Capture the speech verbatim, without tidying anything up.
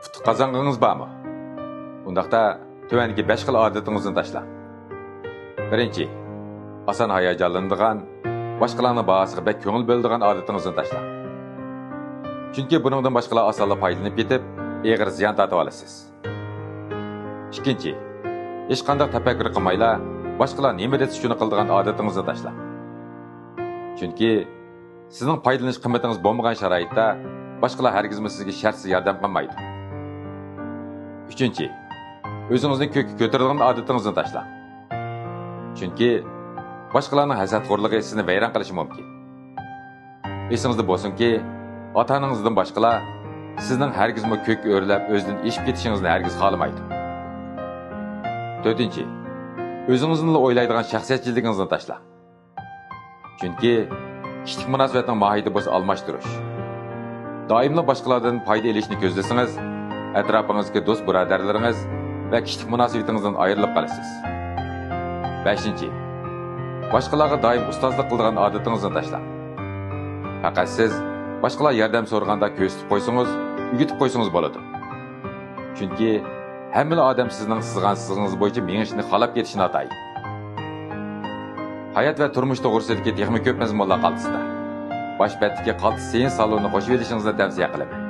ئۇتۇق قازانغىنىڭىز بارمۇ؟ ئۇنداقتا تۆۋەندىكى بەش خىل ئادىتىڭىزنى تاشلاڭ. بىرىنچى، ئاسان ھاياجانلىنىدىغان، باشقىلارنىڭ باھاسىغا بەك كۆڭۈل بۆلىدىغان ئادىتىڭىزنى تاشلاڭ. چۈنكى بۇنىڭدىن باشقىلار ئاسانلا پايدىلىنىپ كېتىپ، ئېغىر زىيان تارتىۋالىسىز. ئىككىنچى، ھېچقانداق تەپەككۇر قىلمايلا، باشقىلار نېمە دېسە شۇنى قىلىدىغان ئادىتىڭىزنى تاشلاڭ. چۈنكى سىزنىڭ پايدىلىنىش قىممىتىڭىز بولمىغان شارائىتتا، باشقىلار ھەرگىزمۇ سىزگە شەرتسىز ياردەم قىلمايدۇ. ئۈچىنچى، ئۆزىڭىزنى كۆككە كۆتۈرىدىغان ئادىتىڭىزنى تاشلاڭ. چۈنكى باشقىلارنىڭ ھەسەتخورلۇقى سىزنى ۋەيران قىلىشى مۇمكىن. ئېسىڭىزدە بولسۇنكى، ئاتا-ئانىڭىزدىن باشقىلار سىزنىڭ ھەرگىزمۇ كۆككە ئۆرلەپ ئۆزىدىن ئېشىپ كېتىشىڭىزنى ھەرگىز خالىمايدۇ. تۆتىنچى، ئۆزىڭىزنىلا ئويلايدىغان شەخسىيەتچىلىكىڭىزنى تاشلاڭ. چۈنكى كىشىلىك مۇناسىۋەتنىڭ ماھىيىتى بولسا ئالماشتۇرۇش. دائىملا باشقىلاردىن پايدا ئېلىشنى كۆزلىسىڭىز، ئەتراپىڭىزدىكى دوست-بۇرادەرلىرىڭىز ۋە كىشىلىك مۇناسىۋىتىڭىزدىن ئايرىلىپ قالىسىز. بەشىنچى، باشقىلارغا دائىم ئۇستازلىق قىلىدىغان ئادىتىڭىزنى تاشلاڭ. پەقەت سىز باشقىلار ياردەم سورىغاندا كۆرسىتىپ قويسىڭىز، ئۆگىتىپ قويسىڭىز بولىدۇ. چۈنكى ھەممىلا ئادەم سىزنىڭ سىزغان سىزىقىڭىز بويىچە مېڭىشنى خالاپ كېتىشى ناتايىن. ھايات ۋە تۇرمۇش توغرىسىدىكى تېخىمۇ كۆپ مەزمۇنلار قالتىسىدا. باش بەتتىكى قالتىس سېيىن سالونىنى قوشۇۋېلىشىڭىزنى تەۋسىيە قىلىمەن.